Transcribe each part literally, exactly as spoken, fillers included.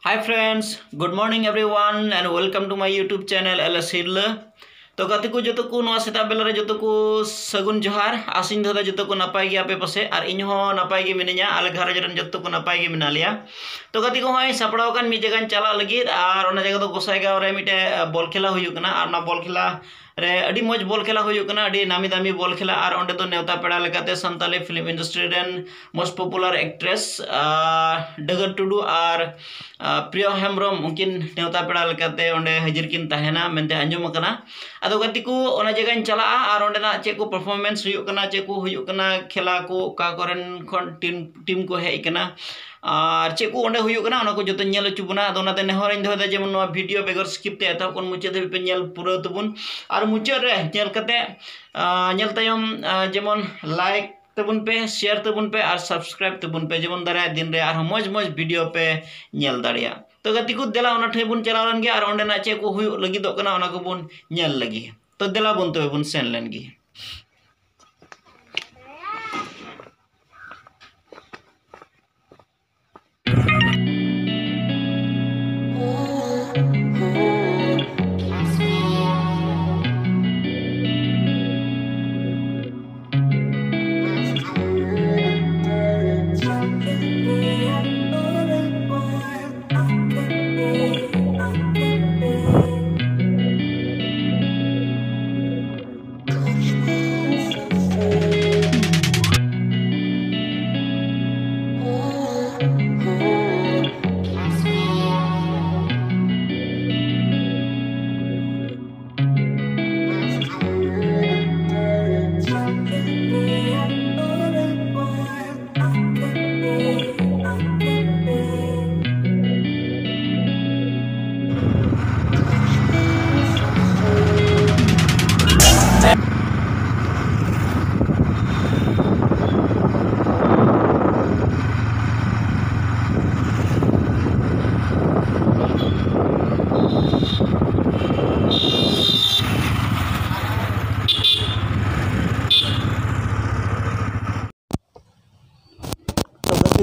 Hi friends, good morning everyone and welcome to my YouTube channel L S Hirla. ᱛᱚ ᱜᱟᱛᱮ ᱠᱚ ᱡᱚᱛᱚ ᱠᱚ ᱱᱚᱣᱟ ᱥᱮᱛᱟᱜ ᱵᱮᱞᱟ ᱨᱮ ᱡᱚᱛᱚ ᱠᱚ ᱥᱟᱹᱜᱩᱱ ᱡᱚᱦᱟᱨ᱾ ᱟᱥᱤᱧ ᱫᱚᱦᱚᱭᱮᱫᱟ ᱡᱚᱛᱚ ᱠᱚ ᱱᱟᱯᱟᱭ ᱜᱮᱭᱟ ᱯᱮ ᱯᱟᱥᱮ, ᱟᱨ ᱤᱧ ᱦᱚᱸ ᱱᱟᱯᱟᱭ ᱜᱮ ᱢᱤᱱᱟᱹᱧᱟ᱾ ᱟᱞᱮ ᱜᱷᱟᱨᱚᱸᱡᱽ ᱨᱮᱱ ᱡᱚᱛᱚ ᱠᱚ ᱱᱟᱯᱟᱭ ᱜᱮ ᱢᱮᱱᱟᱜ ᱞᱮᱭᱟ᱾ ᱛᱚ ᱜᱟᱛᱮ ᱠᱚ ᱦᱚᱸᱜᱼᱚᱭ ᱥᱟᱯᱲᱟᱣ ᱟᱠᱟᱱ ᱢᱤᱫ ᱡᱟᱭᱜᱟᱧ ᱪᱟᱞᱟᱜ ᱞᱟᱹᱜᱤᱫ, ᱟᱨ ᱚᱱᱟ ᱡᱟᱭᱜᱟ ᱫᱚ ᱜᱚᱸᱥᱟᱭᱜᱟᱸᱣ ᱨᱮ ᱢᱤᱫᱴᱮᱡ ᱵᱚᱞ ᱠᱷᱮᱞᱟ ᱦᱩᱭᱩᱜ ᱠᱟᱱᱟ, ᱟᱨ ᱚᱱᱟ ᱵᱚᱞ ᱠᱷᱮᱞᱟ ᱨᱮ ᱟᱹᱰᱤ ᱢᱚᱡᱽ ᱵᱚᱞ ᱠᱷᱮᱞᱟ ᱦᱩᱭᱩᱜ ᱠᱟᱱᱟ, ᱟᱹᱰᱤ ᱱᱟᱢᱤ ᱫᱟᱢᱤ ᱵᱚᱞ ᱠᱷᱮᱞᱟ᱾ ᱟᱨ ᱚᱸᱰᱮ ᱫᱚ ᱱᱮᱣᱛᱟ ᱯᱮᱲᱟ ᱞᱮᱠᱟᱛᱮ ᱥᱟᱱᱛᱟᱞᱤ film industry ᱨᱮᱱ most popular actress, ᱟᱨ ᱰᱟᱹᱜᱟᱹᱨ ᱴᱩᱰᱩ ᱟᱨ, ᱟᱨ ᱯᱨᱤᱭᱚ ᱦᱮᱢᱵᱨᱚᱢ, ᱩᱱᱠᱤᱱ ᱱᱮᱣᱛᱟ ᱯᱮᱲᱟ ᱞᱮᱠᱟᱛᱮ ᱚᱸᱰᱮ ᱦᱟᱹᱡᱤᱨ ᱠᱤᱱ ᱛᱟᱦᱮᱱᱟ ᱢᱮᱱᱛᱮ ᱟᱸᱡᱚᱢ ᱟᱠᱟᱱᱟ᱾ ᱟᱫᱚ ᱜᱟᱛᱮ ᱠᱚ, ᱚᱱᱟ ᱡᱟᱭᱜᱟᱧ ᱪᱟᱞᱟᱜᱼᱟ ᱟᱨ ᱚᱸᱰᱮᱱᱟᱜ ᱪᱮᱫ ᱠᱚ performance ᱦᱩᱭᱩᱜ ᱠᱟᱱᱟ, ᱪᱮᱫ ᱠᱚ ᱦᱩᱭᱩᱜ ᱠᱟᱱᱟ, ᱠᱷᱮᱞᱟ ᱠᱚ, ᱚᱠᱟ ᱠᱚᱨᱮᱱ ᱠᱷᱚᱱ team, team ᱠᱚ ᱦᱮᱡ ᱟᱠᱟᱱᱟ, ᱟᱨ ᱪᱮᱫ ᱠᱚ ᱚᱸᱰᱮ ᱦᱩᱭᱩᱜ ᱠᱟᱱᱟ, ᱚᱱᱟ ᱠᱚ ᱡᱚᱛᱚ ᱧᱮᱞ ᱦᱚᱪᱚ ᱵᱚᱱᱟ᱾ ᱟᱫᱚ ᱚᱱᱟᱛᱮ ᱱᱮᱦᱚᱨᱤᱧ ᱫᱚᱦᱚᱭᱮᱫᱟ, ᱡᱮᱢᱚᱱ ᱱᱚᱣᱟ video ᱵᱮᱜᱚᱨ skip ᱛᱮ ᱮᱛᱚᱦᱚᱵ ᱠᱷᱚᱱ ᱢᱩᱪᱟᱹᱫ ᱫᱷᱟᱹᱵᱤᱡ ᱯᱮ ᱧᱮᱞ ᱯᱩᱨᱟᱹᱣ ᱛᱟᱵᱚᱱ᱾ ᱟᱨ ᱢᱩᱪᱟᱹᱫ ᱨᱮ ᱧᱮᱞ ᱠᱟᱛᱮ, ᱟᱨ ᱧᱮᱞ ᱛᱟᱭᱚᱢ, ᱟᱨ ᱡᱮᱢᱚᱱ like ᱛᱟᱵᱚᱱ ᱯᱮ, share ᱛᱟᱵᱚᱱ ᱯᱮ ᱟᱨ subscribe ᱛᱟᱵᱚᱱ ᱯᱮ, ᱡᱮᱢᱚᱱ ᱫᱟᱨᱟᱭ ᱫᱤᱱ ᱨᱮ ᱟᱨᱦᱚᱸ ᱢᱚᱡᱽ ᱢᱚᱡᱽ video ᱯᱮ ᱧᱮᱞ ᱫᱟᱲᱮᱭᱟᱜ᱾ ᱛᱚ ᱜᱟᱛᱮ ᱠᱚ, ᱫᱮᱞᱟ ᱚᱱᱟ ᱴᱷᱮᱱ ᱵᱚᱱ ᱪᱟᱞᱟᱣ ᱞᱮᱱ ᱜᱮ ᱟᱨ ᱚᱸᱰᱮᱱᱟᱜ ᱪᱮᱫ ᱠᱚ ᱦᱩᱭᱩᱜ ᱞᱟᱹᱜᱤᱫᱚᱜ ᱠᱟᱱᱟ, ᱚᱱᱟ ᱠᱚᱵᱚᱱ ᱧᱮᱞ ᱞᱮᱜᱮ᱾ ᱛᱚ ᱫᱮᱞᱟ ᱵᱚᱱ ᱛᱚᱵᱮ ᱵᱚᱱ ᱥᱮᱱ ᱞᱮᱱ ᱜᱮ᱾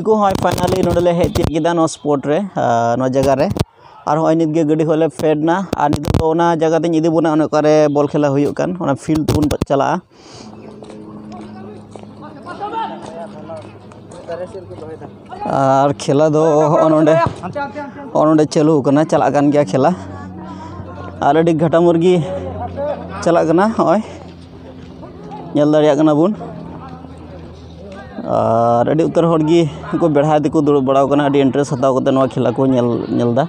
ᱠᱚ ᱦᱚᱸ ᱯᱷᱟᱭᱱᱟᱞᱤ ᱱᱚᱰᱮ ᱞᱮ ᱦᱮᱡ ᱛᱤᱭᱳᱜ ᱠᱮᱫᱟ, ᱱᱚᱣᱟ ᱥᱯᱳᱨᱴ ᱨᱮ, ᱟᱨ ᱱᱚᱣᱟ ᱡᱟᱭᱜᱟ ᱨᱮ᱾ ᱟᱨ ᱦᱚᱸᱜᱼᱚᱭ ᱱᱤᱛ ᱜᱮ ᱜᱟᱹᱰᱤ ᱠᱷᱚᱱ ᱞᱮ ᱯᱷᱮᱰ ᱮᱱᱟ, ᱟᱨ ᱱᱤᱛᱚᱜ ᱫᱚ ᱚᱱᱟ ᱡᱟᱭᱜᱟ ᱛᱮᱧ ᱤᱫᱤ ᱵᱚᱱᱟ, ᱚᱱᱮ ᱚᱠᱟᱨᱮ ᱵᱚᱞ ᱠᱷᱮᱞᱟ ᱦᱩᱭᱩᱜ ᱠᱟᱱ, ᱚᱱᱟ ᱯᱷᱤᱞᱰ ᱛᱮᱵᱚᱱ ᱪᱟᱞᱟᱜᱼᱟ᱾ ᱟᱨ ᱠᱷᱮᱞᱟ ᱫᱚ ᱦᱚᱸᱜᱼᱚ ᱱᱚᱰᱮ, ᱦᱚᱸᱜᱼᱚ ᱱᱚᱰᱮ ᱪᱟᱹᱞᱩ ᱟᱠᱟᱱᱟ, ᱪᱟᱞᱟᱜ ᱠᱟᱱ ᱜᱮᱭᱟ ᱠᱷᱮᱞᱟ᱾ ᱟᱨ ᱟᱹᱰᱤ ᱜᱷᱟᱴᱟᱢᱩᱨ ᱜᱮ ᱪᱟᱞᱟᱜ ᱠᱟᱱᱟ, ᱦᱚᱸᱜᱼᱚᱭ ᱧᱮᱞ ᱫᱟᱲᱮᱭᱟᱜ ᱠᱟᱱᱟ ᱵᱚᱱ᱾ ᱟᱨ ᱟᱹᱰᱤ ᱩᱛᱟᱹᱨ ᱦᱚᱲ ᱜᱮ ᱩᱱᱠᱩ ᱵᱮᱲᱦᱟᱭ ᱛᱮᱠᱚ ᱫᱩᱲᱩᱵ ᱵᱟᱲᱟᱣ ᱠᱟᱱᱟ, ᱟᱹᱰᱤ ᱤᱱᱴᱟᱨᱮᱥᱴ ᱦᱟᱛᱟᱣ ᱠᱟᱛᱮ ᱱᱚᱣᱟ ᱠᱷᱮᱞᱟ ᱠᱚ ᱧᱮᱞ, ᱧᱮᱞ ᱮᱫᱟ᱾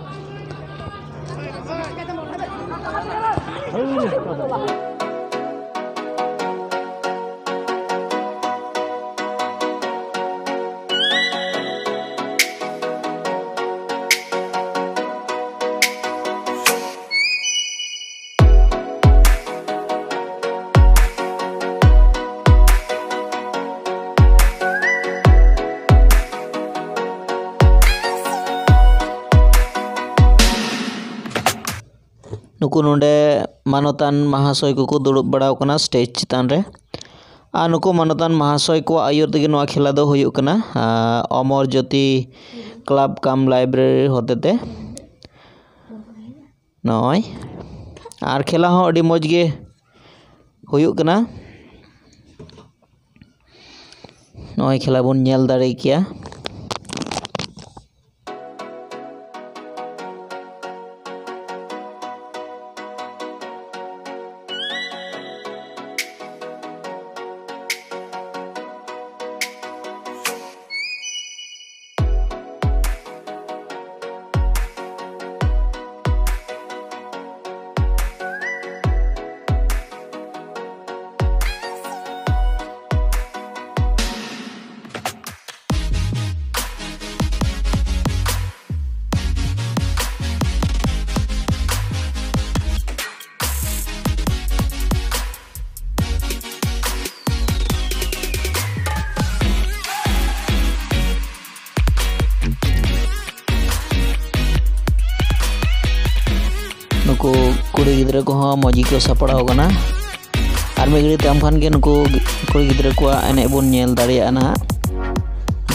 ᱱᱩᱠᱩ ᱱᱚᱰᱮ ᱢᱟᱱᱚᱛᱟᱱ ᱢᱟᱦᱟᱥᱚᱭ ᱠᱚᱠᱚ ᱫᱩᱲᱩᱵ ᱵᱟᱲᱟᱣ ᱠᱟᱱᱟ ᱥᱴᱮᱡᱽ ᱪᱮᱛᱟᱱ ᱨᱮ᱾ ᱟᱨ ᱱᱩᱠᱩ ᱢᱟᱱᱚᱛᱟᱱ ᱢᱟᱦᱟᱥᱚᱭ ᱠᱚᱣᱟᱜ ᱟᱹᱭᱩᱨ ᱛᱮᱜᱮ ᱱᱚᱣᱟ ᱠᱷᱮᱞᱟ ᱫᱚ ᱦᱩᱭᱩᱜ ᱠᱟᱱᱟ, ᱟᱨ ᱚᱢᱚᱨ ᱡᱳᱛᱤ ᱠᱞᱟᱵᱽ ᱠᱟᱢ ᱞᱟᱭᱵᱨᱮᱨᱤ ᱦᱚᱛᱮᱛᱮ᱾ ᱱᱚᱜᱼᱚᱭ, ᱟᱨ ᱠᱷᱮᱞᱟ ᱦᱚᱸ ᱟᱹᱰᱤ ᱢᱚᱡᱽ ᱜᱮ ᱦᱩᱭᱩᱜ ᱠᱟᱱᱟ᱾ ᱱᱚᱜᱼᱚᱭ ᱠᱷᱮᱞᱟ ᱵᱚᱱ ᱧᱮᱞ ᱫᱟᱲᱮ ᱠᱮᱭᱟ᱾ ᱱᱩᱠᱩ ᱠᱩᱲᱤ ᱜᱤᱫᱽᱨᱟᱹ ᱠᱚᱦᱚᱸ ᱢᱚᱡᱽ ᱜᱮᱠᱚ ᱥᱟᱯᱲᱟᱣ ᱠᱟᱱᱟ᱾ ᱟᱨ ᱢᱤᱫ ᱜᱷᱟᱹᱲᱤᱡ ᱛᱟᱭᱚᱢ ᱠᱷᱟᱱ ᱜᱮ ᱱᱩᱠᱩ ᱠᱩᱲᱤ ᱜᱤᱫᱽᱨᱟᱹ ᱠᱚᱣᱟᱜ ᱮᱱᱮᱡ ᱵᱚᱱ ᱧᱮᱞ ᱫᱟᱲᱮᱭᱟᱜᱼᱟ ᱱᱟᱦᱟᱜ᱾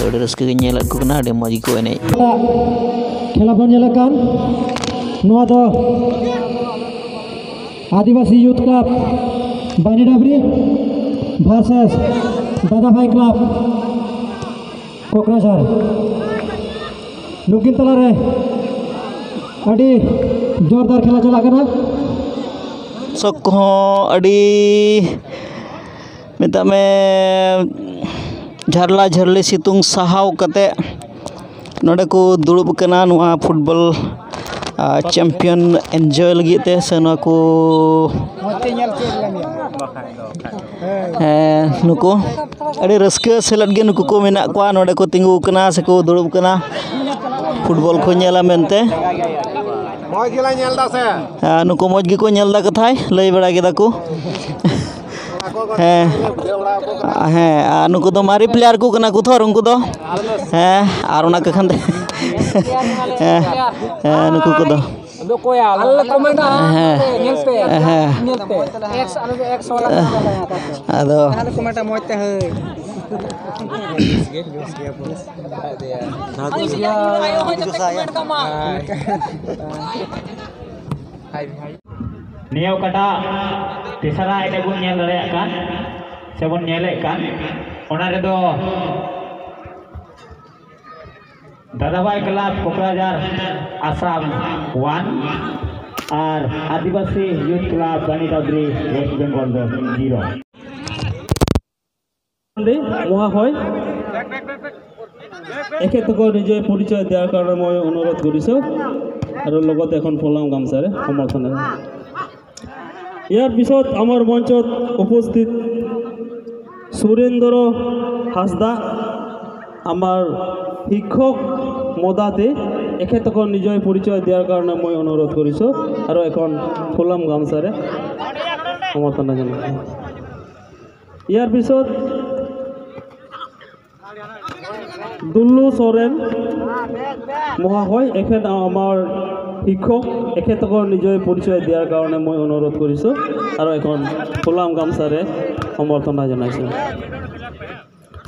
ᱟᱹᱰᱤ ᱨᱟᱹᱥᱠᱟᱹ ᱜᱤᱧ ᱧᱮᱞᱮᱫ ᱠᱚ ᱠᱟᱱᱟ, ᱟᱹᱰᱤ ᱢᱚᱡᱽ ᱜᱮᱠᱚ ᱮᱱᱮᱡ᱾ ᱠᱷᱮᱞᱟ ᱵᱚᱱ ᱧᱮᱞᱮᱫ ᱠᱟᱱ, ᱱᱚᱣᱟ ᱫᱚ ᱟᱹᱫᱤᱵᱟᱹᱥᱤ ᱭᱩᱛᱷ ᱠᱞᱟᱵᱽ ᱵᱟᱹᱱᱤᱰᱟᱵᱽᱨᱤ ᱵᱷᱟᱨᱥᱮᱥ ᱫᱟᱫᱟᱵᱷᱟᱭ ᱠᱞᱟᱵᱽ ᱠᱚᱠᱨᱟᱡᱷᱟᱨ᱾ ᱱᱩᱠᱤᱱ ᱛᱟᱞᱟᱨᱮ ᱟᱹᱰᱤ ᱡᱳᱨᱫᱟᱨ ᱠᱷᱮᱞᱟ ᱪᱟᱞᱟᱜ ᱠᱟᱱᱟ᱾ ᱫᱚᱨᱥᱚᱠ ᱠᱚᱦᱚᱸ ᱟᱹᱰᱤ, ᱢᱮᱛᱟᱜ ᱢᱮ, ᱡᱷᱟᱨᱞᱟ ᱡᱷᱟᱹᱨᱞᱤ ᱥᱤᱛᱩᱝ ᱥᱟᱦᱟᱣ ᱠᱟᱛᱮ ᱱᱚᱰᱮ ᱠᱚ ᱫᱩᱲᱩᱵ ᱠᱟᱱᱟ ᱱᱚᱣᱟ ᱯᱷᱩᱴᱵᱚᱞ, ᱟᱨ, ᱪᱟᱢᱯᱤᱭᱟᱱ ᱮᱱᱡᱚᱭ ᱞᱟᱹᱜᱤᱫ ᱛᱮ, ᱥᱮ ᱱᱚᱣᱟ ᱠᱚ, ᱦᱮᱸ, ᱱᱩᱠᱩ ᱟᱹᱰᱤ ᱨᱟᱹᱥᱠᱟᱹ ᱥᱮᱞᱮᱫ ᱜᱮ ᱱᱩᱠᱩ ᱠᱚ ᱢᱮᱱᱟᱜ ᱠᱚᱣᱟ᱾ ᱱᱚᱰᱮ ᱠᱚ ᱛᱤᱸᱜᱩ ᱠᱟᱱᱟ ᱥᱮᱠᱚ ᱫᱩᱲᱩᱵ ᱠᱟᱱᱟ ᱯᱷᱩᱴᱵᱚᱞ ᱠᱚ ᱧᱮᱞᱟ ᱢᱮᱱᱛᱮ᱾ ᱢᱚᱡᱽ ᱜᱮᱞᱮ ᱧᱮᱞ ᱫᱟ ᱥᱮ᱾ ᱟᱨ ᱱᱩᱠᱩ ᱢᱚᱡᱽ ᱜᱮᱠᱚ ᱧᱮᱞ ᱫᱟ, ᱠᱟᱛᱷᱟᱭ ᱞᱟᱹᱭ ᱵᱟᱲᱟ ᱠᱮᱫᱟ ᱠᱚ᱾ ᱦᱮᱸ, ᱦᱮᱸ, ᱟᱨ ᱱᱩᱠᱩ ᱫᱚ ᱢᱟᱨᱮ ᱯᱞᱮᱭᱟᱨ ᱠᱚ ᱠᱟᱱᱟ ᱠᱚ ᱛᱷᱚᱨ, ᱩᱱᱠᱩ ᱫᱚ᱾ ᱦᱮᱸ, ᱟᱨ ᱚᱱᱟ ᱠᱚ ᱠᱷᱟᱱ ᱫᱚ ᱦᱮᱸ, ᱦᱮᱸ, ᱱᱩᱠᱩ ᱠᱚᱫᱚ᱾ ᱟᱞᱮ ᱞᱮ ᱠᱚᱢᱮᱱᱴᱟ, ᱦᱮᱸ᱾ ᱧᱮᱞ ᱯᱮ, ᱦᱮᱸ᱾ ᱧᱮᱞ ᱯᱮ᱾ ᱮᱠᱥ, ᱟᱞᱮ ᱫᱚ ᱮᱠᱥ ᱣᱟᱞᱟ ᱠᱟᱱᱟ ᱞᱮ᱾ ᱟᱫᱚ ᱟᱞᱮ ᱠᱚᱢᱮᱱᱴᱟ ᱢᱚᱡᱽ ᱛᱮ, ᱦᱟᱹᱭ᱾ ᱱᱤᱭᱟᱹ ᱚᱠᱟᱴᱟᱜ ᱛᱮᱥᱟᱨᱟ ᱮᱱᱮᱡ ᱵᱚᱱ ᱧᱮᱞ ᱫᱟᱲᱮᱭᱟᱜ ᱠᱟᱱ, ᱥᱮᱵᱚᱱ ᱧᱮᱞᱮᱫ ᱠᱟᱱ, ᱚᱱᱟ ᱨᱮᱫᱚ ᱫᱟᱫᱟᱵᱷᱟᱭ ᱠᱞᱟᱵᱽ ᱠᱳᱠᱨᱟᱡᱷᱟᱨ ᱟᱥᱟᱢ ᱚᱣᱟᱱ ᱟᱨ ᱟᱹᱫᱤᱵᱟᱹᱥᱤ ᱭᱩᱛᱷ ᱠᱞᱟᱵᱽ ᱵᱟᱱᱤᱰᱟᱵᱽᱨᱤ ᱣᱮᱥᱴ ᱵᱮᱝᱜᱚᱞ ᱫᱚ ᱡᱤᱨᱳ। মহাশয়, এখেতক নিজে পৰিচয় দিয়াৰ কাৰণে মই অনুৰোধ কৰিছোঁ আৰু লগতে এখন ফুলাম গামচাৰে সম্বৰ্ধনা। ইয়াৰ পিছত আমাৰ মঞ্চত উপস্থিত সুৰেন্দ্ৰ হাঁসদা, আমাৰ শিক্ষক মদাতে, এখেতক নিজে পৰিচয় দিয়াৰ কাৰণে মই অনুৰোধ কৰিছোঁ আৰু এখন ফুলাম গামচাৰে সম্বৰ্ধনা জনাইছোঁ। ইয়াৰ পিছত দুল্লু চৰেণ মহাশয়, এখেত আমাৰ শিক্ষক, এখেতক নিজে পৰিচয় দিয়াৰ কাৰণে মই অনুৰোধ কৰিছোঁ আৰু এখন ফুলাম গামচাৰে সম্বৰ্ধনা জনাইছোঁ।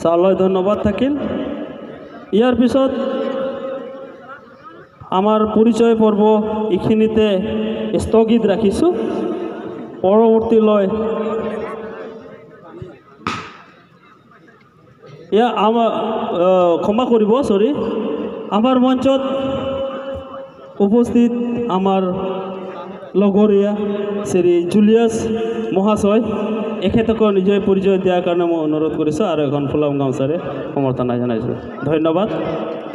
ছাৰলৈ ধন্যবাদ থাকিল। ইয়াৰ পিছত আমাৰ পৰিচয় পৰ্ব এইখিনিতে স্থগিত ৰাখিছোঁ। পৰৱৰ্তীলৈ এয়া আমাৰ, আহ, ক্ষমা কৰিব, চৰি, আমাৰ মঞ্চত উপস্থিত আমাৰ লগৰীয়া শ্ৰী জুলিয়াছ মহাশয়, এখেতকো নিজে পৰিচয় দিয়াৰ কাৰণে মই অনুৰোধ কৰিছোঁ আৰু এখন ফুলাম গামোচাৰে সম্বৰ্ধনা জনাইছোঁ। ধন্যবাদ।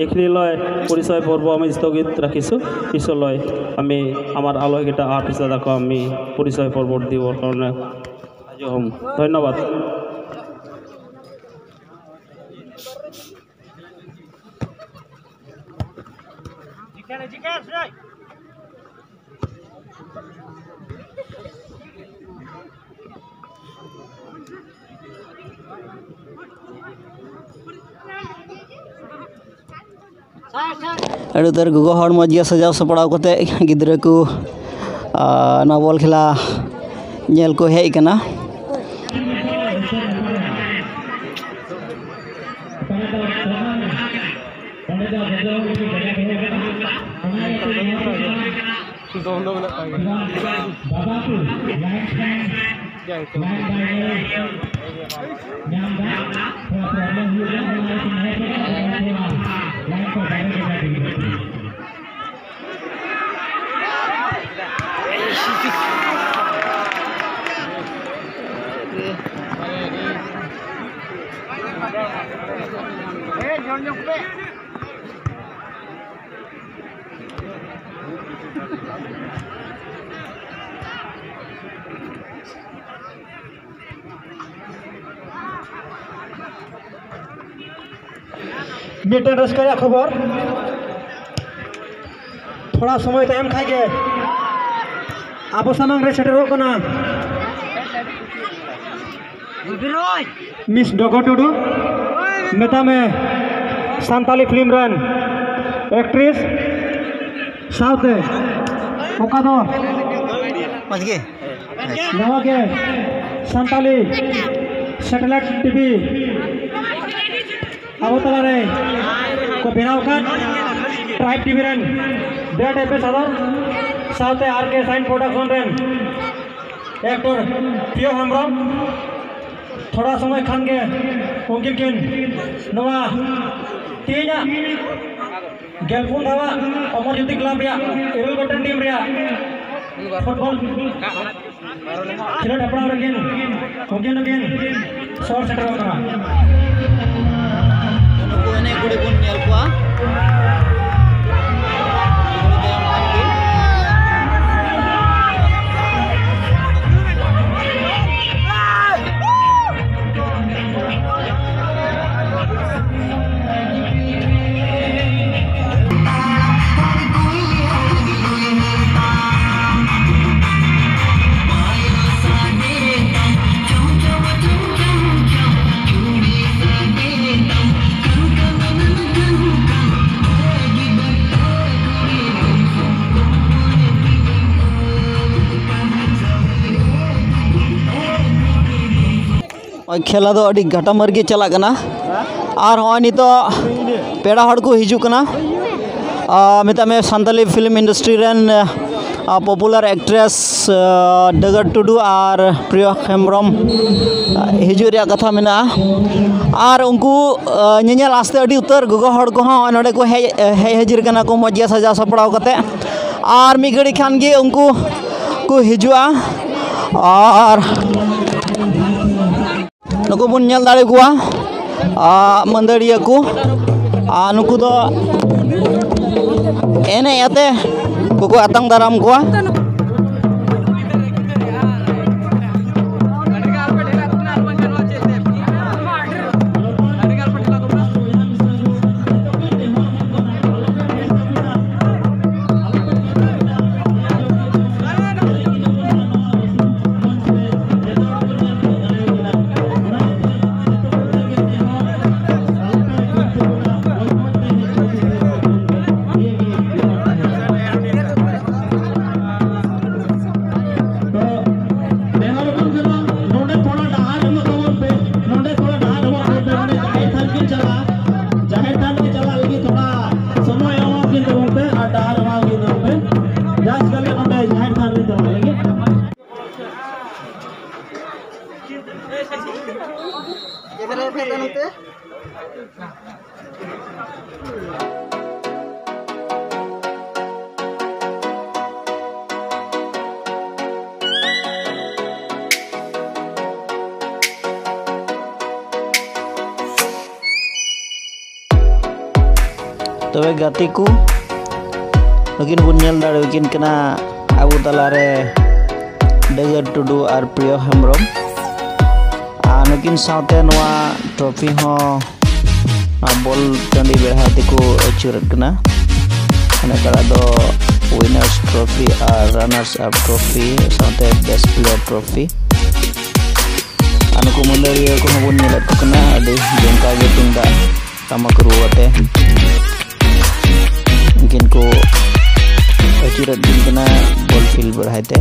এইখিনিলৈ পৰিচয় পৰ্ব আমি স্থগিত ৰাখিছোঁ। পিছলৈ আমি আমাৰ আলহীকেইটা অহাৰ পিছত আকৌ আমি পৰিচয় পৰ্ব দিবৰ কাৰণে সাজু হ'ম। ধন্যবাদ। ᱟᱹᱰᱤ ᱩᱛᱟᱹᱨ ᱜᱚᱜᱚ ᱦᱚᱲ ᱢᱚᱡᱽ ᱜᱮ ᱥᱟᱡᱟᱣ ᱥᱟᱯᱲᱟᱣ ᱠᱟᱛᱮ ᱜᱤᱫᱽᱨᱟᱹ ᱠᱚ, ᱟᱨ ᱱᱚᱣᱟ ᱵᱚᱞ ᱠᱷᱮᱞᱟ ᱧᱮᱞ ᱠᱚ ᱦᱮᱡ ᱠᱟᱱᱟ᱾ ᱫᱚ ᱩᱱᱟᱹᱜ ᱢᱮᱱᱟᱜ ᱛᱟᱭ ᱜᱮᱭᱟ᱾ ᱡᱟᱭᱦᱳᱠ᱾ ᱢᱤᱫᱴᱮᱱ ᱨᱟᱹᱥᱠᱟᱹ ᱨᱮᱭᱟᱜ ᱠᱷᱚᱵᱚᱨ, ᱛᱷᱚᱲᱟ ᱥᱚᱢᱚᱭ ᱛᱟᱭᱚᱢ ᱠᱷᱟᱡ ᱜᱮ ᱟᱵᱚ ᱥᱟᱢᱟᱝ ᱨᱮ ᱥᱮᱴᱮᱨᱚᱜ ᱠᱟᱱᱟ ᱢᱤᱥ ᱰᱚᱜᱚ ᱴᱩᱰᱩ, ᱢᱮᱛᱟᱢ ᱢᱮ ᱥᱟᱱᱛᱟᱞᱤ ᱯᱷᱤᱞᱢ ᱨᱮᱱ ᱮᱠᱴᱨᱮᱥ ᱥᱟᱶᱛᱮ ᱚᱠᱟ ᱫᱚ ᱢᱚᱡᱽ ᱜᱮ᱾ ᱱᱟᱣᱟ ᱜᱮ ᱥᱟᱱᱛᱟᱞᱤ ᱥᱮᱴᱮᱞᱟᱭᱤᱴ ᱴᱤᱵᱷᱤ ᱟᱵᱚ ᱛᱟᱞᱟᱨᱮ ᱠᱚ ᱵᱮᱱᱟᱣ ᱟᱠᱟᱫ ᱴᱨᱟᱭᱤᱵᱽ ᱴᱤᱵᱷᱤ ᱨᱮᱱ ᱵᱤᱨᱟᱴ ᱮᱯᱮᱥ ᱟᱫᱚ ᱥᱟᱶᱛᱮ ᱟᱨ ᱠᱮ ᱥᱟᱭᱤᱱ ᱯᱨᱚᱰᱟᱠᱥᱚᱱ ᱨᱮᱱ ᱮᱠᱴᱚᱨ ᱯᱤᱭᱳ ᱦᱮᱢᱵᱨᱚᱢ᱾ ᱛᱷᱚᱲᱟ ᱥᱚᱢᱚᱭ ᱠᱷᱟᱱ ᱜᱮ ᱩᱱᱠᱤᱱ ᱠᱤᱱ ᱱᱚᱣᱟ ᱛᱮᱦᱮᱧᱟᱜ ᱜᱮᱞᱯᱩᱱ ᱫᱷᱟᱣᱟᱜ ᱚᱢᱚᱨ ᱡᱳᱛᱤ ᱠᱞᱟᱵᱽ ᱨᱮᱭᱟᱜ ᱤᱨᱟᱹᱞ ᱜᱚᱴᱮᱱ ᱴᱤᱢ ᱨᱮᱭᱟᱜ ᱯᱷᱩᱴᱵᱚᱞ ᱠᱷᱮᱞᱳᱰ ᱦᱮᱯᱨᱟᱣ ᱨᱮᱠᱤᱱ ᱩᱱᱠᱤᱱ ᱫᱚᱠᱤᱱ ᱥᱚᱦᱚᱨ ᱥᱮᱴᱮᱨᱚᱜ ᱠᱟᱱᱟ᱾ ᱱᱩᱠᱩ ᱮᱱᱮᱡ ᱠᱩᱲᱤ ᱵᱚᱱ ᱧᱮᱞ ᱠᱚᱣᱟ᱾ ᱱᱚᱜᱼᱚᱭ ᱠᱷᱮᱞᱟ ᱫᱚ ᱟᱹᱰᱤ ᱜᱟᱴᱟᱢᱟᱨ ᱜᱮ ᱪᱟᱞᱟᱜ ᱠᱟᱱᱟ᱾ ᱟᱨ ᱱᱚᱜᱼᱚᱭ ᱱᱤᱛᱚᱜ ᱯᱮᱲᱟ ᱦᱚᱲ ᱠᱚ ᱦᱤᱡᱩᱜ ᱠᱟᱱᱟ᱾ ᱟᱨ ᱢᱮᱛᱟᱜ ᱢᱮ ᱥᱟᱱᱛᱟᱞᱤ ᱯᱷᱤᱞᱢ ᱤᱱᱰᱟᱥᱴᱨᱤ ᱨᱮᱱ, ᱟᱨ ᱯᱚᱯᱩᱞᱟᱨ ᱮᱠᱴᱨᱮᱥ, ᱟᱨ ᱰᱟᱹᱜᱟᱹᱨ ᱴᱩᱰᱩ ᱟᱨ ᱯᱨᱤᱭᱚ ᱦᱮᱢᱵᱨᱚᱢ, ᱟᱨ ᱦᱤᱡᱩᱜ ᱨᱮᱭᱟᱜ ᱠᱟᱛᱷᱟ ᱢᱮᱱᱟᱜᱼᱟ᱾ ᱟᱨ ᱩᱱᱠᱩ, ᱟᱨ ᱧᱮᱧᱮᱞ ᱟᱥᱛᱮ ᱟᱹᱰᱤ ᱩᱛᱟᱹᱨ ᱜᱚᱜᱚ ᱦᱚᱲ ᱠᱚᱦᱚᱸ ᱱᱚᱸᱰᱮ ᱠᱚ ᱦᱮᱡ, ᱦᱮᱡ ᱦᱟᱹᱡᱤᱨ ᱠᱟᱱᱟ ᱠᱚ ᱢᱚᱡᱽ ᱜᱮ ᱥᱟᱡᱟᱣ ᱥᱟᱯᱲᱟᱣ ᱠᱟᱛᱮ᱾ ᱟᱨ ᱢᱤᱫ ᱜᱷᱟᱹᱲᱤ ᱠᱷᱟᱱ ᱜᱮ ᱩᱱᱠᱩ ᱠᱚ ᱦᱤᱡᱩᱜᱼᱟ᱾ ᱟᱨ ᱱᱩᱠᱩ ᱵᱚᱱ ᱧᱮᱞ ᱫᱟᱲᱮ ᱠᱚᱣᱟ, ᱟᱨ ᱢᱟᱹᱫᱟᱹᱲᱤᱭᱟᱹ ᱠᱚ, ᱟᱨ ᱱᱩᱠᱩ ᱫᱚ ᱮᱱᱮᱡ ᱟᱛᱮ ᱠᱚᱠᱚ ᱟᱛᱟᱝ ᱫᱟᱨᱟᱢ ᱠᱚᱣᱟ᱾ ᱛᱚᱵᱮ ᱜᱟᱛᱮ ᱠᱚ, ᱱᱩᱠᱤᱱ ᱵᱚᱱ ᱧᱮᱞ ᱫᱟᱲᱮᱭᱟᱠᱤᱱ ᱠᱟᱱᱟ ᱟᱵᱚ ᱛᱟᱞᱟᱨᱮ ᱰᱟᱹᱜᱟᱹᱨ ᱴᱩᱰᱩ ᱟᱨ ᱯᱨᱤᱭᱚ ᱦᱮᱢᱵᱨᱚᱢ᱾ ᱟᱨ ᱱᱩᱠᱤᱱ ᱥᱟᱶᱛᱮ ᱱᱚᱣᱟ ᱴᱨᱚᱯᱷᱤ ᱦᱚᱸ ᱱᱚᱣᱟ ᱵᱚᱞ ᱴᱟᱺᱰᱤ ᱵᱮᱲᱦᱟᱭ ᱛᱮᱠᱚ ᱟᱹᱪᱩᱨᱮᱫ ᱠᱟᱱᱟ᱾ ᱚᱱᱮ ᱚᱠᱟᱴᱟᱜ ᱫᱚ winners trophy ᱟᱨ runners up trophy ᱥᱟᱶᱛᱮ best player trophy᱾ ᱟᱨ ᱱᱩᱠᱩ ᱢᱟᱹᱫᱟᱹᱲᱤᱭᱟᱹ ᱠᱚᱦᱚᱸ ᱵᱚᱱ ᱧᱮᱞᱮᱫ ᱠᱚ ᱠᱟᱱᱟ, ᱟᱹᱰᱤ ᱡᱚᱢᱠᱟᱣ ᱜᱮ ᱛᱩᱢᱫᱟᱜ ᱴᱟᱢᱟᱠ ᱨᱩ ᱟᱛᱮ ᱩᱱᱠᱤᱱ ᱠᱚ ᱟᱹᱪᱩᱨᱮᱫ ᱠᱤᱱ ᱠᱟᱱᱟ ᱵᱚᱞ ᱯᱷᱤᱞᱰ ᱵᱮᱲᱦᱟᱭ ᱛᱮ᱾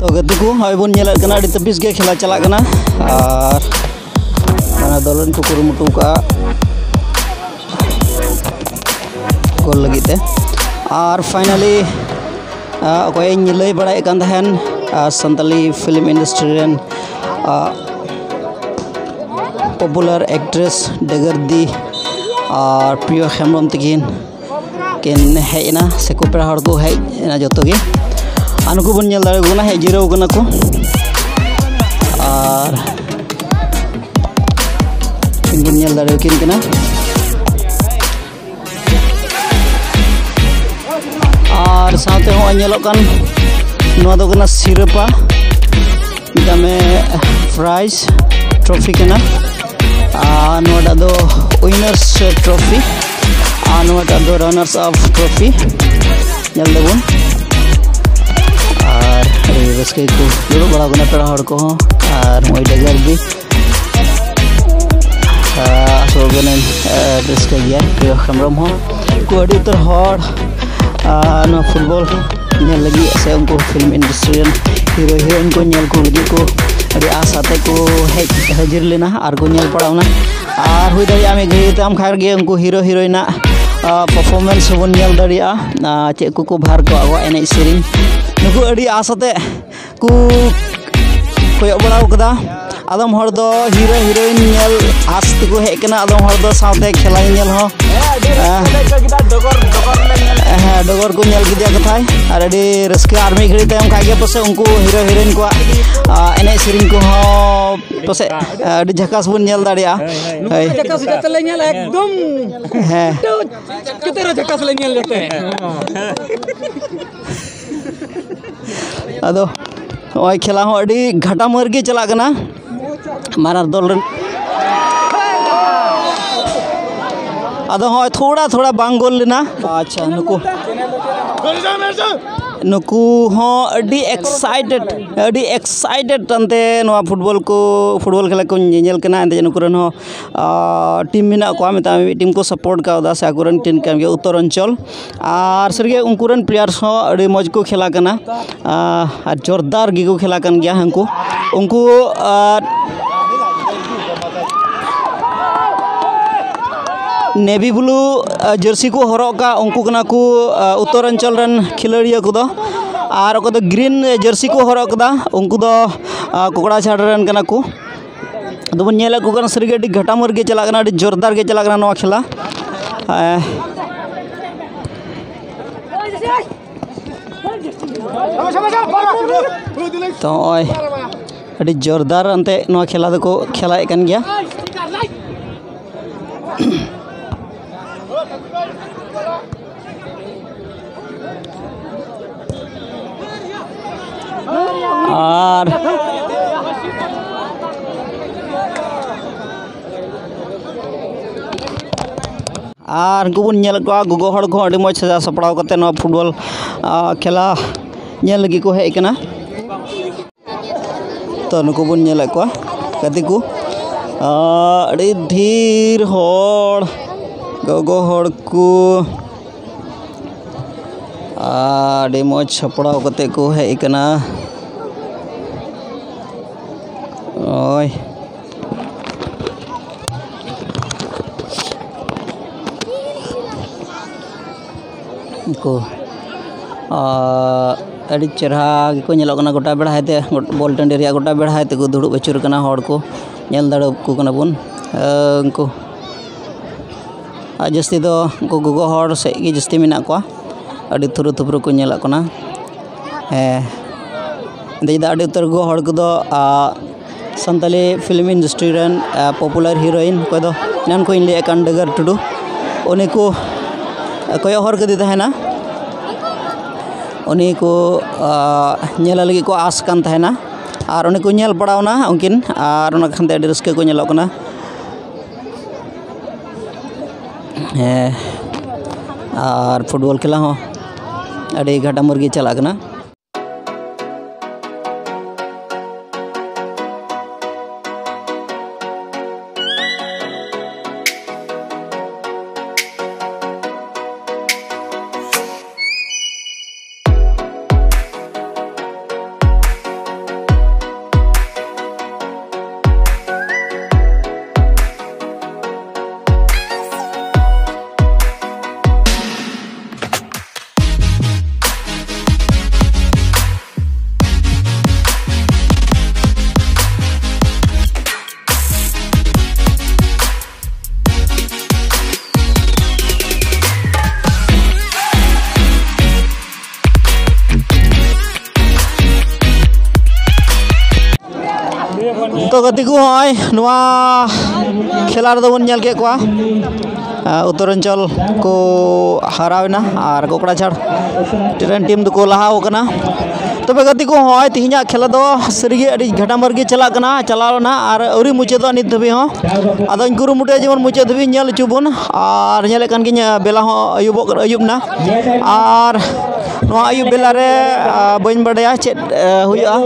ᱛᱚ ᱜᱟᱛᱮ ᱠᱚ, ᱱᱚᱜᱼᱚᱭ ᱵᱚᱱ ᱧᱮᱞᱮᱫ ᱠᱟᱱᱟ, ᱟᱹᱰᱤ ᱛᱟᱹᱯᱤᱥ ᱜᱮ ᱠᱷᱮᱞᱟ ᱪᱟᱞᱟᱜ ᱠᱟᱱᱟ ᱟᱨ ᱵᱟᱱᱟᱨ ᱫᱚᱞ ᱨᱮᱱ ᱠᱚ ᱠᱩᱨᱩᱢᱩᱴᱩ ᱟᱠᱟᱫᱼᱟ ᱜᱳᱞ ᱞᱟᱹᱜᱤᱫ ᱛᱮ᱾ ᱟᱨ finally, ᱟ, ᱚᱠᱚᱭᱤᱧ ᱞᱟᱹᱭ ᱵᱟᱲᱟᱭᱮᱫ ᱠᱟᱱ ᱛᱟᱦᱮᱱ, ᱟ, ᱥᱟᱱᱛᱟᱞᱤ film industry ᱨᱮᱱ, ᱟ, popular actress ᱰᱟᱹᱜᱟᱹᱨᱫᱤ ᱟᱨ ᱯᱨᱤᱭᱚ ᱦᱮᱢᱵᱨᱚᱢ ᱛᱟᱹᱠᱤᱱ ᱠᱤᱱ ᱦᱮᱡ ᱮᱱᱟ, ᱥᱮ ᱠᱚ ᱯᱮᱲᱟ ᱦᱚᱲ ᱠᱚ ᱦᱮᱡ ᱮᱱᱟ ᱡᱚᱛᱚ ᱜᱮ᱾ ᱟᱨ ᱱᱩᱠᱩ ᱵᱚᱱ ᱧᱮᱞ ᱫᱟᱲᱮᱭᱟᱠᱚ ᱠᱟᱱᱟ, ᱦᱮᱡ ᱡᱤᱨᱟᱹᱣ ᱠᱟᱱᱟ ᱠᱚ᱾ ᱟᱨ ᱵᱚᱱ ᱧᱮᱞ ᱫᱟᱲᱮᱭᱟᱠᱤᱱ ᱠᱟᱱᱟ᱾ ᱟᱨ ᱥᱟᱶᱛᱮ ᱦᱚᱸᱜᱼᱚᱭ ᱧᱮᱞᱚᱜ ᱠᱟᱱ, ᱱᱚᱣᱟ ᱫᱚ ᱠᱟᱱᱟ ᱥᱤᱨᱯᱟ, ᱢᱮᱛᱟᱜ ᱢᱮ prize trophy ᱠᱟᱱᱟ᱾ ᱟᱨ ᱱᱚᱣᱟᱴᱟᱜ ᱫᱚ winners trophy, ᱟᱨ ᱱᱚᱣᱟᱴᱟᱜ ᱫᱚ runners up trophy᱾ ᱧᱮᱞ ᱫᱟᱵᱚᱱ, ᱟᱨ ᱟᱹᱰᱤ ᱨᱟᱹᱥᱠᱟᱹ ᱜᱮᱠᱚ ᱫᱩᱲᱩᱵ ᱵᱟᱲᱟ ᱠᱟᱱᱟ, ᱯᱮᱲᱟ ᱦᱚᱲ ᱠᱚᱦᱚᱸ, ᱟᱨ ᱱᱚᱜᱼᱚᱭ ᱰᱟᱹᱜᱟᱨ ᱜᱮ᱾ ᱟᱥᱚᱜ ᱠᱟᱹᱱᱟᱹᱧ ᱨᱟᱹᱥᱠᱟᱹ ᱜᱮᱭᱟ ᱯᱨᱤᱭᱚ ᱦᱮᱢᱵᱨᱚᱢ ᱦᱚᱸ᱾ ᱩᱱᱠᱩ ᱟᱹᱰᱤ ᱩᱛᱟᱹᱨ ᱦᱚᱲ ᱱᱚᱣᱟ ᱯᱷᱩᱴᱵᱚᱞ ᱧᱮᱞ ᱞᱟᱹᱜᱤᱫ ᱥᱮ ᱩᱱᱠᱩ film industry ᱨᱮᱱ hero heroine ᱠᱚ ᱧᱮᱞ ᱠᱚ ᱞᱟᱹᱜᱤᱫ ᱠᱚ ᱟᱹᱰᱤ ᱟᱥ ᱟᱛᱮ ᱠᱚ ᱦᱮᱡ ᱦᱟᱹᱡᱤᱨ ᱞᱮᱱᱟ ᱟᱨ ᱠᱚ ᱧᱮᱞ ᱯᱟᱲᱟᱣᱱᱟ᱾ ᱟᱨ ᱦᱩᱭ ᱫᱟᱲᱮᱭᱟᱜᱼᱟ ᱢᱤᱫ ᱜᱷᱟᱹᱲᱤ ᱛᱟᱭᱚᱢ ᱠᱷᱟᱱ ᱜᱮ ᱩᱱᱠᱩ hero heroine ᱟᱜ performance ᱦᱚᱸᱵᱚᱱ ᱧᱮᱞ ᱫᱟᱲᱮᱭᱟᱜᱼᱟ, ᱪᱮᱫ ᱠᱚᱠᱚ ᱵᱷᱟᱨ ᱠᱚᱣᱟ ᱟᱵᱚᱣᱟᱜ ᱮᱱᱮᱡ ᱥᱮᱨᱮᱧ᱾ ᱱᱩᱠᱩ ᱟᱹᱰᱤ ᱟᱥ ᱟᱛᱮ ᱠᱚ ᱠᱚᱭᱚᱜ ᱵᱟᱲᱟ ᱟᱠᱟᱫᱟ᱾ ᱟᱫᱚᱢ ᱦᱚᱲ ᱫᱚ hero heroine ᱧᱮᱞ ᱟᱥ ᱛᱮᱠᱚ ᱦᱮᱡ ᱠᱟᱱᱟ, ᱟᱫᱚᱢ ᱦᱚᱲ ᱫᱚ ᱥᱟᱶᱛᱮ ᱠᱷᱮᱞᱟ ᱧᱮᱧᱮᱞ ᱦᱚᱸ᱾ ᱦᱮᱸ, ᱟᱹᱰᱤ ᱨᱟᱹᱥᱠᱟᱹ ᱦᱮᱸ᱾ ᱞᱮ ᱟᱹᱭᱠᱟᱹᱣ ᱠᱮᱫᱟ, ᱰᱚᱜᱚᱨ, ᱰᱚᱜᱚᱨ ᱞᱮ ᱧᱮᱞ ᱠᱮᱫᱟ᱾ ᱦᱮᱸ, ᱰᱚᱜᱚᱨ ᱠᱚ ᱧᱮᱞ ᱠᱮᱫᱮᱭᱟ ᱠᱟᱛᱷᱟᱭ, ᱟᱨ ᱟᱹᱰᱤ ᱨᱟᱹᱥᱠᱟᱹ᱾ ᱟᱨ ᱢᱤᱫ ᱜᱷᱟᱹᱲᱤᱡ ᱛᱟᱭᱚᱢ ᱠᱷᱟᱡ ᱜᱮ ᱯᱟᱥᱮᱡ ᱩᱱᱠᱩ hero heroine ᱠᱚᱣᱟᱜ, ᱟ, ᱮᱱᱮᱡ ᱥᱮᱨᱮᱧ ᱠᱚᱦᱚᱸ ᱯᱟᱥᱮᱡ, ᱟ, ᱟᱹᱰᱤ ᱡᱷᱟᱠᱟᱥ ᱵᱚᱱ ᱧᱮᱞ ᱫᱟᱲᱮᱭᱟᱜᱼᱟ᱾ ᱦᱳᱭ, ᱦᱳᱭ᱾ ᱦᱳᱭ᱾ ᱡᱷᱟᱠᱟᱥ, ᱡᱷᱟᱠᱟᱥ ᱞᱮ ᱧᱮᱞᱟ ᱮᱠᱫᱚᱢ᱾ ᱦᱮᱸ᱾ ᱠᱟᱛᱮ ᱨᱮ ᱡᱷᱟᱠᱟᱥ ᱞᱮ ᱧᱮᱞ ᱡᱟᱛᱮ᱾ ᱟᱫᱚ ᱱᱚᱜᱼᱚᱭ ᱠᱷᱮᱞᱟ ᱦᱚᱸ ᱟᱹᱰᱤ ᱜᱷᱟᱴᱟᱢᱟᱹᱨ ᱜᱮ ᱪᱟᱞᱟᱜ ᱠᱟᱱᱟ ᱵᱟᱱᱟᱨ ᱫᱚᱞ ᱨᱮᱱ᱾ ᱟᱫᱚ ᱦᱚᱸᱜᱼᱚᱭ ᱛᱷᱚᱲᱟ ᱛᱷᱚᱲᱟ ᱵᱟᱝ ᱜᱳᱞ ᱞᱮᱱᱟ᱾ ᱟᱪᱪᱷᱟ, ᱱᱩᱠᱩ, ᱱᱩᱠᱩ ᱦᱚᱸ ᱟᱹᱰᱤ excited, ᱟᱹᱰᱤ excited ᱟᱱᱛᱮ ᱱᱚᱣᱟ ᱯᱷᱩᱴᱵᱚᱞ ᱠᱚ, ᱯᱷᱩᱴᱵᱚᱞ ᱠᱷᱮᱞᱟ ᱠᱚ ᱧᱮᱧᱮᱞ ᱠᱟᱱᱟ᱾ ᱮᱱᱛᱮ ᱱᱩᱠᱩ ᱨᱮᱱ ᱦᱚᱸ, ᱟ, ᱴᱤᱢ ᱢᱮᱱᱟᱜ ᱠᱚᱣᱟ, ᱢᱮᱛᱟᱜ ᱢᱮ ᱢᱤᱫ ᱴᱤᱢ ᱠᱚ support ᱠᱟᱣᱫᱟ ᱥᱮ ᱟᱠᱚᱨᱮᱱ ᱴᱤᱢ ᱠᱟᱱ ᱜᱮᱭᱟ ᱩᱛᱛᱚᱨ ᱚᱧᱪᱚᱞ᱾ ᱟᱨ ᱥᱟᱹᱨᱤᱜᱮ ᱩᱱᱠᱩ ᱨᱮᱱ players ᱦᱚᱸ ᱟᱹᱰᱤ ᱢᱚᱡᱽ ᱠᱚ ᱠᱷᱮᱞᱟ ᱠᱟᱱᱟ, ᱟ, ᱟᱨ ᱡᱳᱨᱫᱟᱨ ᱜᱮᱠᱚ ᱠᱷᱮᱞᱟ ᱠᱟᱱ ᱜᱮᱭᱟ ᱩᱱᱠᱩ᱾ ᱩᱱᱠᱩ, ᱟ, navy blue, ᱟ, jersey ᱠᱚ ᱦᱚᱨᱚᱜ ᱠᱟᱜ, ᱩᱱᱠᱩ ᱠᱟᱱᱟ ᱠᱚ, ᱟ, ᱩᱛᱛᱚᱨ ᱚᱧᱪᱚᱞ ᱨᱮᱱ ᱠᱷᱤᱞᱟᱹᱲᱤᱭᱟᱹ ᱠᱚᱫᱚ᱾ ᱟᱨ ᱚᱠᱚᱭ ᱫᱚ green jersey ᱠᱚ ᱦᱚᱨᱚᱜ ᱠᱟᱫᱟ, ᱩᱱᱠᱩ ᱫᱚ, ᱟ, ᱠᱚᱠᱲᱟᱪᱷᱟᱲ ᱨᱮᱱ ᱠᱟᱱᱟ ᱠᱚ᱾ ᱟᱫᱚ ᱵᱚᱱ ᱧᱮᱞᱮᱫ ᱠᱚ ᱠᱟᱱᱟ, ᱥᱟᱹᱨᱤᱜᱮ ᱟᱹᱰᱤ ᱜᱷᱟᱴᱟᱢᱟᱹᱨ ᱜᱮ ᱪᱟᱞᱟᱜ ᱠᱟᱱᱟ, ᱟᱹᱰᱤ ᱡᱳᱨᱫᱟᱨ ᱜᱮ ᱪᱟᱞᱟᱜ ᱠᱟᱱᱟ ᱱᱚᱣᱟ ᱠᱷᱮᱞᱟ᱾ ᱮ, ᱛᱚ ᱱᱚᱜᱼᱚᱭ ᱟᱹᱰᱤ ᱡᱳᱨᱫᱟᱨ ᱮᱱᱛᱮ ᱱᱚᱣᱟ ᱠᱷᱮᱞᱟ ᱫᱚᱠᱚ ᱠᱷᱮᱞᱟᱭᱮᱫ ᱠᱟᱱ ᱜᱮᱭᱟ᱾ ᱟᱨ ᱟᱨ ᱩᱱᱠᱩ ᱵᱚᱱ ᱧᱮᱞᱮᱫ ᱠᱚᱣᱟ, ᱜᱚᱜᱚ ᱦᱚᱲ ᱠᱚᱦᱚᱸ ᱟᱹᱰᱤ ᱢᱚᱡᱽ ᱥᱟᱡᱟᱣ ᱥᱟᱯᱲᱟᱣ ᱠᱟᱛᱮ ᱱᱚᱣᱟ ᱯᱷᱩᱴᱵᱚᱞ, ᱟ, ᱠᱷᱮᱞᱟ ᱧᱮᱞ ᱞᱟᱹᱜᱤᱫ ᱠᱚ ᱦᱮᱡ ᱟᱠᱟᱱᱟ᱾ ᱛᱚ, ᱱᱩᱠᱩ ᱵᱚᱱ ᱧᱮᱞᱮᱫ ᱠᱚᱣᱟ, ᱜᱟᱛᱮ ᱠᱚ, ᱟ, ᱟᱹᱰᱤ ᱰᱷᱮᱨ ᱦᱚᱲ, ᱜᱚᱜᱚ ᱦᱚᱲ ᱠᱚ, ᱟᱹᱰᱤ ᱢᱚᱡᱽ ᱥᱟᱯᱲᱟᱣ ᱠᱟᱛᱮ ᱠᱚ ᱦᱮᱡ ᱟᱠᱟᱱᱟ᱾ ᱳᱭ᱾ ᱩᱱᱠᱩ, ᱟᱨ ᱟᱹᱰᱤ ᱪᱮᱨᱦᱟ ᱜᱮᱠᱚ ᱧᱮᱞᱚᱜ ᱠᱟᱱᱟ᱾ ᱜᱚᱴᱟ ᱵᱮᱲᱦᱟᱭ ᱛᱮ, ᱵᱚᱞ ᱴᱟᱺᱰᱤ ᱨᱮᱭᱟᱜ ᱜᱚᱴᱟ ᱵᱮᱲᱦᱟᱭ ᱛᱮᱠᱚ ᱫᱩᱲᱩᱵ ᱟᱹᱪᱩᱨ ᱠᱟᱱᱟ ᱦᱚᱲ ᱠᱚ᱾ ᱧᱮᱞ ᱫᱟᱲᱮᱭᱟᱠᱚ ᱠᱟᱱᱟ ᱵᱚᱱ, ᱟᱨ ᱩᱱᱠᱩ, ᱟᱨ ᱡᱟᱹᱥᱛᱤ ᱫᱚ ᱩᱱᱠᱩ ᱜᱚᱜᱚ ᱦᱚᱲ ᱥᱮᱫ ᱜᱮ ᱡᱟᱹᱥᱛᱤ ᱢᱮᱱᱟᱜ ᱠᱚᱣᱟ᱾ ᱟᱹᱰᱤ ᱛᱷᱩᱨᱩ ᱛᱷᱩᱯᱨᱩ ᱠᱚ ᱧᱮᱞᱚᱜ ᱠᱟᱱᱟ᱾ ᱦᱮᱸ, ᱪᱮᱫᱟᱜ ᱟᱹᱰᱤ ᱩᱛᱟᱹᱨ ᱜᱚᱜᱚ ᱦᱚᱲ ᱠᱚᱫᱚ, ᱟ, ᱥᱟᱱᱛᱟᱞᱤ ᱯᱷᱤᱞᱢ ᱤᱱᱰᱟᱥᱴᱨᱤ ᱨᱮᱱ, ᱟ, ᱯᱚᱯᱩᱞᱟᱨ ᱦᱤᱨᱳᱭᱤᱱ, ᱚᱠᱚᱭ ᱫᱚ ᱮᱱᱟᱱ ᱠᱷᱚᱱ ᱤᱧ ᱞᱟᱹᱭᱮᱫ ᱠᱟᱱ ᱰᱟᱹᱜᱟᱨ ᱴᱩᱰᱩ, ᱩᱱᱤ ᱠᱚ, ᱟ, ᱠᱚᱭᱚᱜ ᱦᱚᱨ ᱠᱟᱫᱮ ᱛᱟᱦᱮᱱᱟ᱾ ᱩᱱᱤ ᱠᱚ, ᱟ, ᱧᱮᱞᱮ ᱞᱟᱹᱜᱤᱫ ᱠᱚ ᱟᱥ ᱠᱟᱱ ᱛᱟᱦᱮᱱᱟ, ᱟᱨ ᱩᱱᱤ ᱠᱚ ᱧᱮᱞ ᱵᱟᱲᱟᱣᱱᱟ ᱩᱱᱠᱤᱱ, ᱟᱨ ᱚᱱᱟ ᱠᱷᱟᱱ ᱛᱮ ᱟᱹᱰᱤ ᱨᱟᱹᱥᱠᱟᱹ ᱠᱚ ᱧᱮᱞᱚᱜ ᱠᱟᱱᱟ᱾ ᱦᱮᱸ, ᱟᱨ ᱯᱷᱩᱴᱵᱚᱞ ᱠᱷᱮᱞᱟ ᱦᱚᱸ ᱟᱹᱰᱤ ᱜᱷᱟᱴᱟᱢᱩᱨ ᱜᱮ ᱪᱟᱞᱟᱜ ᱠᱟᱱᱟ᱾ ᱛᱚ ᱜᱟᱛᱮ ᱠᱚ, ᱦᱚᱸᱜᱼᱚᱭ ᱱᱚᱣᱟ ᱠᱷᱮᱞᱟ ᱨᱮᱫᱚ ᱵᱚᱱ ᱧᱮᱞ ᱠᱮᱫ ᱠᱚᱣᱟ, ᱟᱸ, ᱩᱛᱛᱚᱨᱟᱧᱪᱚᱞ ᱠᱚ ᱦᱟᱨᱟᱣᱮᱱᱟ ᱟᱨ ᱠᱚᱠᱲᱟᱪᱷᱟᱲ ᱨᱮᱱ ᱴᱤᱢ ᱫᱚᱠᱚ ᱞᱟᱦᱟ ᱟᱠᱟᱱᱟ᱾ ᱛᱚᱵᱮ ᱜᱟᱛᱮ ᱠᱚ, ᱦᱚᱸᱜᱼᱚᱭ ᱛᱮᱦᱮᱧᱟᱜ ᱠᱷᱮᱞᱟ ᱫᱚ ᱥᱟᱹᱨᱤᱜᱮ ᱟᱹᱰᱤ ᱜᱷᱟᱴᱟᱢᱟᱨ ᱜᱮ ᱪᱟᱞᱟᱜ ᱠᱟᱱᱟ, ᱪᱟᱞᱟᱣ ᱞᱮᱱᱟ ᱟᱨ ᱟᱹᱣᱨᱤ ᱢᱩᱪᱟᱹᱫᱚᱜᱼᱟ ᱱᱤᱛ ᱫᱷᱟᱹᱵᱤᱡ ᱦᱚᱸ᱾ ᱟᱫᱚᱧ ᱠᱩᱨᱩᱢᱩᱴᱩᱭᱟ ᱡᱮᱢᱚᱱ ᱢᱩᱪᱟᱹᱫ ᱫᱷᱟᱹᱵᱤᱡ ᱧᱮᱞ ᱦᱚᱪᱚ ᱵᱚᱱ, ᱟᱨ ᱧᱮᱞᱮᱫ ᱠᱟᱱ ᱜᱤᱭᱟᱹᱧ, ᱵᱮᱞᱟ ᱦᱚᱸ ᱟᱹᱭᱩᱵᱚᱜ ᱠᱟᱱᱟ, ᱟᱹᱭᱩᱵ ᱮᱱᱟ, ᱟᱨ ᱱᱚᱣᱟ ᱟᱹᱭᱩᱵ ᱵᱮᱞᱟ ᱨᱮ, ᱟᱸ, ᱵᱟᱹᱧ ᱵᱟᱰᱟᱭᱟ ᱪᱮᱫ, ᱟᱸ, ᱦᱩᱭᱩᱜᱼᱟ᱾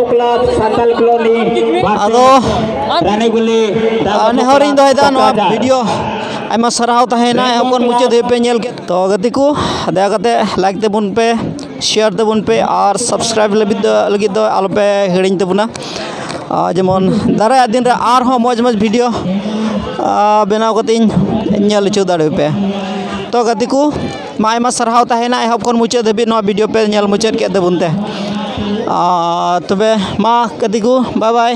ᱟᱫᱚ, ᱟᱸ, ᱱᱮᱦᱚᱨᱤᱧ ᱫᱚᱦᱚᱭᱮᱫᱟ ᱱᱚᱣᱟ ᱵᱷᱤᱰᱤᱭᱳ ᱟᱭᱢᱟ ᱥᱟᱨᱦᱟᱣ ᱛᱟᱦᱮᱱᱟ, ᱮᱦᱚᱵ ᱠᱷᱚᱱ ᱢᱩᱪᱟᱹᱫ ᱫᱷᱟᱹᱵᱤᱡ ᱯᱮ ᱧᱮᱞ ᱠᱮᱫ᱾ ᱛᱚ ᱜᱟᱛᱮ ᱠᱚ, ᱫᱟᱭᱟ ᱠᱟᱛᱮ ᱞᱟᱭᱤᱠ ᱛᱟᱵᱚᱱ ᱯᱮ, ᱥᱮᱭᱟᱨ ᱛᱟᱵᱚᱱ ᱯᱮ ᱟᱨ ᱥᱟᱵᱥᱠᱨᱟᱭᱤᱵ ᱞᱟᱹᱜᱤᱫ ᱫᱚ, ᱞᱟᱹᱜᱤᱫ ᱫᱚ ᱟᱞᱚᱯᱮ ᱦᱤᱲᱤᱧ ᱛᱟᱵᱚᱱᱟ᱾ ᱟᱨ ᱡᱮᱢᱚᱱ ᱫᱟᱨᱟᱭᱟᱜ ᱫᱤᱱ ᱨᱮ ᱟᱨᱦᱚᱸ ᱢᱚᱡᱽ ᱢᱚᱡᱽ ᱵᱷᱤᱰᱤᱭᱳ, ᱟᱸ, ᱵᱮᱱᱟᱣ ᱠᱟᱛᱮᱧ ᱧᱮᱞ ᱦᱚᱪᱚ ᱫᱟᱲᱮᱭᱟᱯᱮᱭᱟ᱾ ᱛᱚ ᱜᱟᱛᱮ ᱠᱚ, ᱢᱟ ᱟᱭᱢᱟ ᱥᱟᱨᱦᱟᱣ ᱛᱟᱦᱮᱱᱟ, ᱮᱦᱚᱵ ᱠᱷᱚᱱ ᱢᱩᱪᱟᱹᱫ ᱫᱷᱟᱹᱵᱤᱡ ᱱᱚᱣᱟ ᱵᱷᱤᱰᱤᱭᱳ ᱯᱮ ᱧᱮᱞ ᱢᱩᱪᱟᱹᱫ ᱠᱮᱫ ᱛᱟᱵᱚᱱ ᱛᱮ᱾ ᱟᱨ ᱛᱚᱵᱮ ᱢᱟ ᱜᱟᱛᱮ ᱠᱚ, ᱵᱟᱭ ᱵᱟᱭ᱾